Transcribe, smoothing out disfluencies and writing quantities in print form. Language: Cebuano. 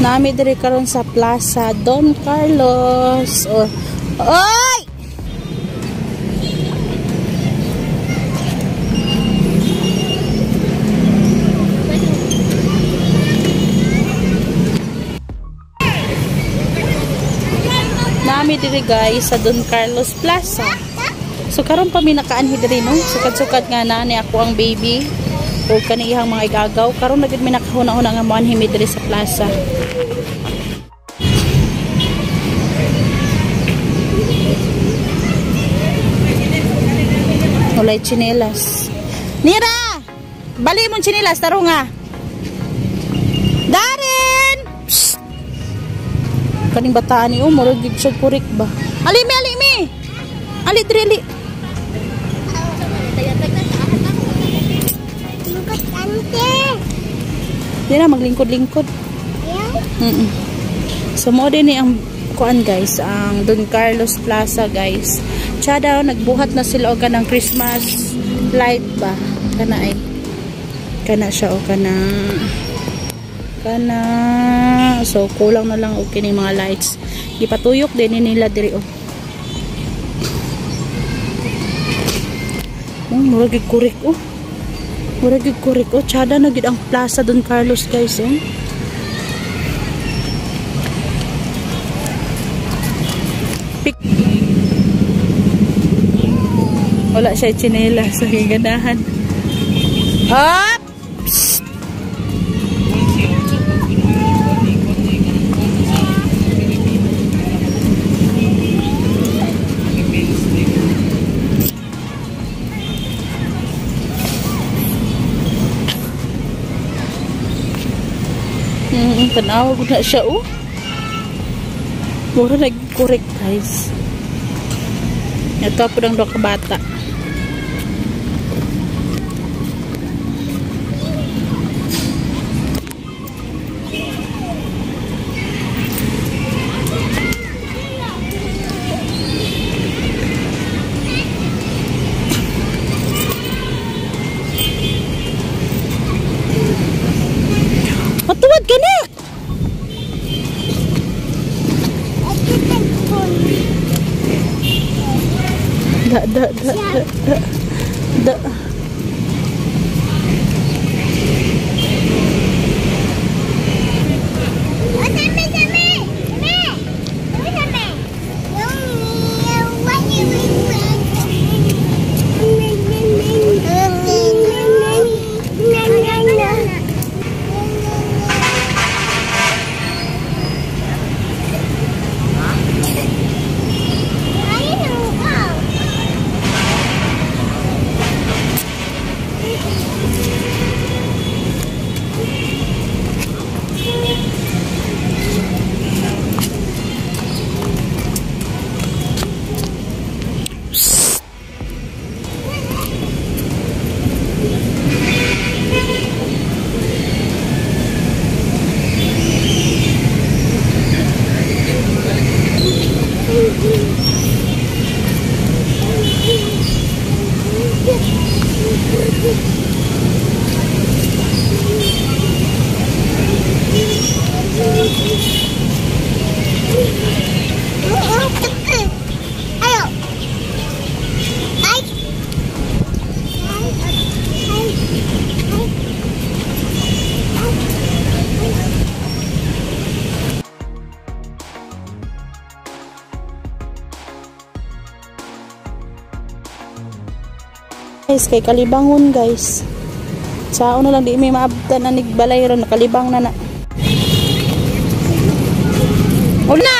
Nami diri karon sa Plaza Don Carlos. Oh. Oy! Nami diri guys sa Don Carlos Plaza. So karon pa mi nakaanhi diri no. Sukad-sukad nga na ni ako ang baby o kaniyang mga igagaw. Karon na gid mi nakahuna-huna nga moanhi mi diri sa plaza. Walay tsinelas. Nira! Bali mong tsinelas, taro nga. Darren! Psst! Kaning bataan ni murag gid siya kurik ba? Alimi, alimi! Ali, diri, ali. Di na, maglingkod-lingkod. So, mo din ni ang kuan guys, ang Don Carlos Plaza guys. Siya daw, nagbuhat na sila o kanang Christmas light ba? Kana ay. Kana siya o kana. Kana. So, kulang na lang o kini mga lights. Gipatuyok din nila diri o. Oh, murag gid kurik o. Murag gid kurik o. Tsada na gid ang Plaza Don Carlos guys oh. Wala siya tsinelas sa ganahan. Up! Psst! Tanaw na siya oh. Mura nag-correct guys. Ito po ng duha ka bata. Matuwad ka na! Da, da, da, da, da, da. Guys, kay kalibangon guys. Sao na lang di may maabtan na nigbalay ron, nakalibang na na. Una!